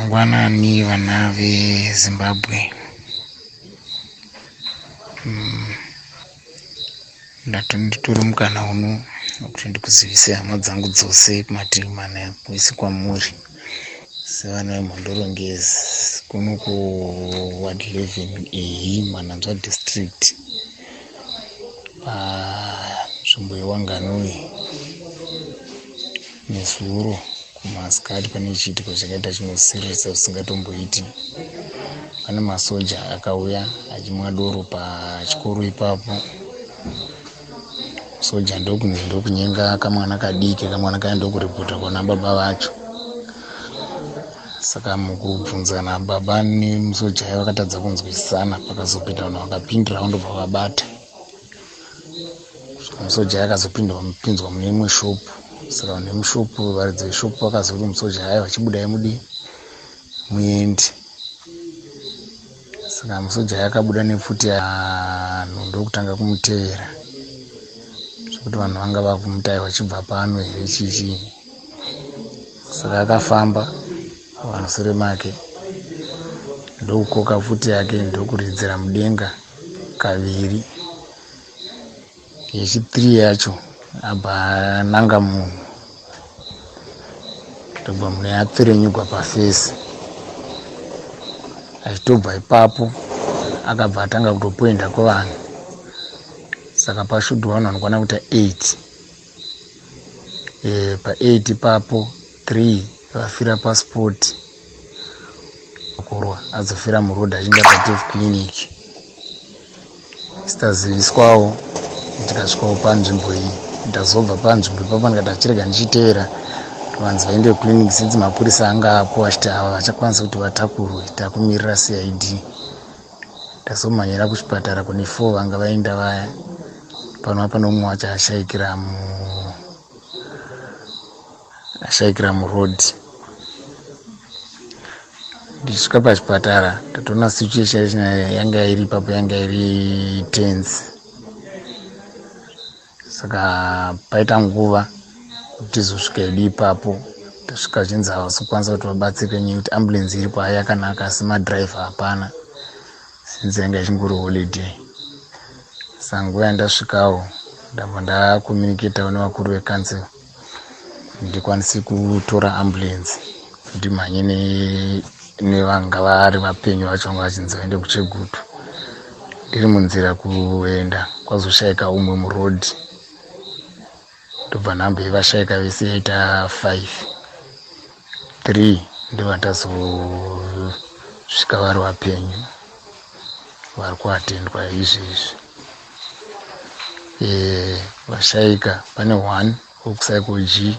Mangwanani vana veZimbabwe. Ndati nditore mukana uno wekuti ndikuzivise hama dzangu dzose kumativi mana kwese kwamuri sevana veMhondoro Ngezi kuno kuWard 11 ehi Manhanzva District panzvimbo yeWanganui nezuro kumasikati pane chiitiko chakaita chinosiririsa zvisingatomboiti. Pane masoja akauya achimwa doro pachikoro ipapo. Soja ndokunzi ndokunyenga kamwana kadiki, kamwana kaya ndokuripota kuna baba vacho. Saka mukubvunzana baba nemusoja aya vakatadza kunzwisisana, pakazopinda vanhu vakapindira ndobva vabata. Musoja akazopinzwa mune imwe shopu. Saka vanhu vemushopu, varidzi veshopu vakazoti musoja aya vachibudai mudi muende. Saka musoja akabuda nepfuti, vanhu ndokutanga kumutevera zvekuti vanhu vanga vakumuti aiwa chibva pano here chichi. Saka akafamba vanhu sure make ndokukoka pfuti yake ndokuridzira mudenga kaviri. Yechi3 yacho abva ananga munhu ndobva munhu yapfirenyugwa pafesi. Achitobva ipapo akabva atanga kutopoenda kuvanhu. Saka pashudhwa vanhu vanokwana kuita 8. Pa8 ipapo 3 vafira paspot, kurwa adzofira muroad achienda paTef Clinic. Sitaziviswawo tikasvikawo panzvimbo iyi. Ndazobva panzvimbo ipapo ndikati achirega ndichiteera vanzi vaende kuclinic since mapurisa anga apo achiti ava vachakwanisa kuti vatakurwe, takumirira CID. Ndazomhanyira kuchipatara kune 4 vanga vaenda vaya. Panova pane umwe wacho ashaikira muroad. Ndichisvika pachipatara ndatoona situation yanga iri ipapo yanga iri tense. Saka paita nguva kuti tizosvika hedu ipapo. Tasvika zvinzi havasi kukwanisa kuti vabatsirike nenyaya yekuti ambulance iripo hai yakanaka asi madhiraivha hapana since yanga ichingori holiday. Saka nguva yandasvikawo ndabva ndakomunicatawo nevakuru vecouncil ndikwanise kutora ambulance ndimhanye nevanga vari vapenyu vacho vanga vachinzi vaende kuChegutu. Ndiri munzira kuenda kwazoshaika umwe muroad, ndobva nhamba yevashaika vese yaita 5. 3 ndobva tazosvika vari vapenyu vari kuatendwa izvezvi. Vashaika pane 1 wekuCycle G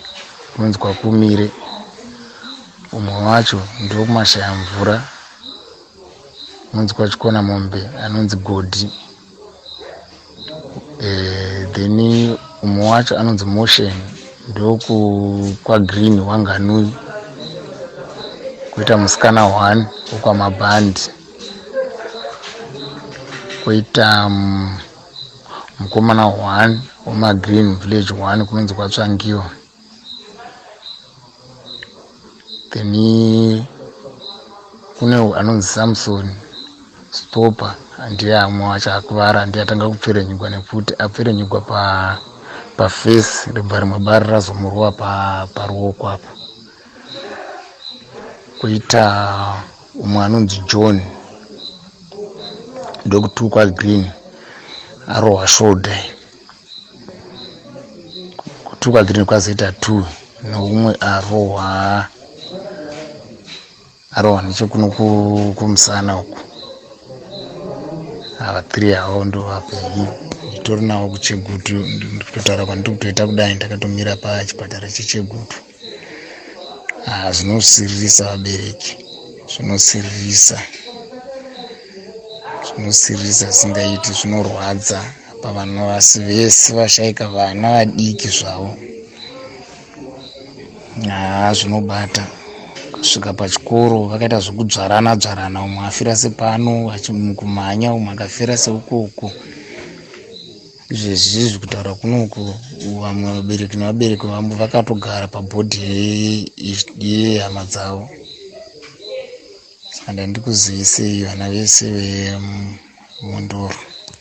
kunonzi kwaKumire, umwe wacho ndokumashaya mvura kunonzi kwaChikona mombe anonzi Godhi. Then umwe wacho anonzi Motion ndokwaGreen Wanganui, koita musikana 1 wekwaMabhandi, koita mukomana 1 wemaGreen Village 1 kunonzi kwaTsvangiwa. Then kune anonzi Samson Stopa ndiye amwe wacho akuvara, ndiye atanga kupferenyugwa nepfuti, apferenyugwa pafesi ribva rimwe bari razomurova paruoko apo. Koita umwe anonzi John ndokutukwa Green arohwa shoulder. Kutukwa Green kwazoita 2 neumwe arohwa nechekuno kumusana uku. Ava 3 avo ndo vapenyu nditori navo kuChegutu. Ndikutotaura kwandiri kutoita kudai ndakatomira pachipatara cheChegutu. Zvinosiririsa vabereki, zvinosiririsa, zvinosiririsa zvisingaiti, zvinorwadza pavanhu vasi vese vashaika, vana vadiki zvavo. Zvinobata kusvika pachikoro vakaita zvekudzvarana dzvarana, umwe afira sepano achikumhanya, umwe akafira seukoko. Izvezvi izvi kutaura kunoku vamwe vabereki nevabereki vamwe vakatogara pabhodhi yehama dzavo. Handandikuzivisei vana vese vemhondoro.